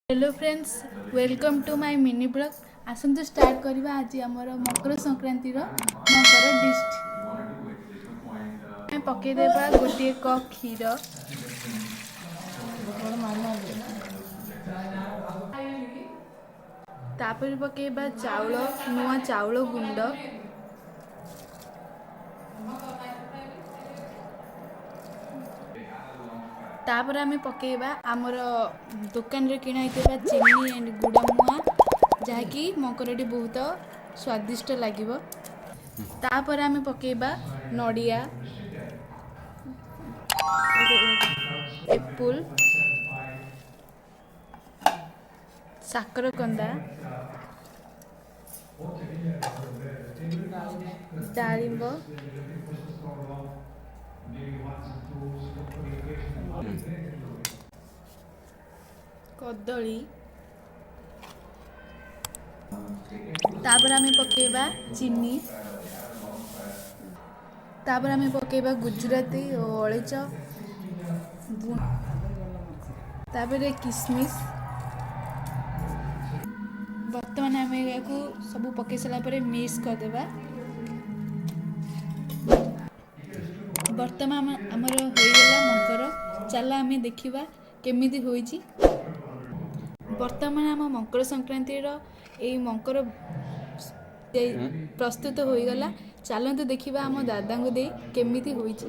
Hello friends, welcome to my mini vlog. ଆସନ୍ତୁ start କରିବା ଆଜି ଆମର ମକର ସଂକ୍ରାନ୍ତିର ମକର ଡିଶ୍। ଆମେ ପକାଇଦେବା ଗୋଟିଏ କପ୍ କ୍ଷୀର। ତାପରେ ପକାଇବା ଚାଉଳ, ନୂଆ ଚାଉଳ ଗୁଣ୍ଡ। ତାପରେ ଆମେ ପକାଇବା ଆମର ଦୋକାନରେ କିଣା ହେଇଥିବା ଚିନି ଆଣ୍ଡ ଗୁଡ଼ ମୁଆଁ, ଯାହାକି ମକରଟି ବହୁତ ସ୍ୱାଦିଷ୍ଟ ଲାଗିବ। ତାପରେ ଆମେ ପକାଇବା ନଡ଼ିଆ, ଏପୁଲ, ସାକରକନ୍ଦା, ଡାଳିମ୍ବ, କଦଳୀ। ତାପରେ ଆମେ ପକାଇବା ଚିନି। ତାପରେ ଆମେ ପକାଇବା ଗୁଜୁରାତି ଓ ଅଳେଇଚ, ତାପରେ କିସମିସ୍। ବର୍ତ୍ତମାନ ଆମେ ଏହାକୁ ସବୁ ପକାଇ ସାରିଲା ପରେ ମିକ୍ସ କରିଦେବା। ବର୍ତ୍ତମାନ ଆମର ହୋଇଗଲା ମକର। ଚାଲ ଆମେ ଦେଖିବା କେମିତି ହୋଇଛି। ବର୍ତ୍ତମାନ ଆମ ମକର ସଂକ୍ରାନ୍ତିର ଏଇ ମକର ପ୍ରସ୍ତୁତ ହୋଇଗଲା। ଚାଲନ୍ତୁ ଦେଖିବା ଆମ ଦାଦାଙ୍କୁ ଦେଇ କେମିତି ହୋଇଛି।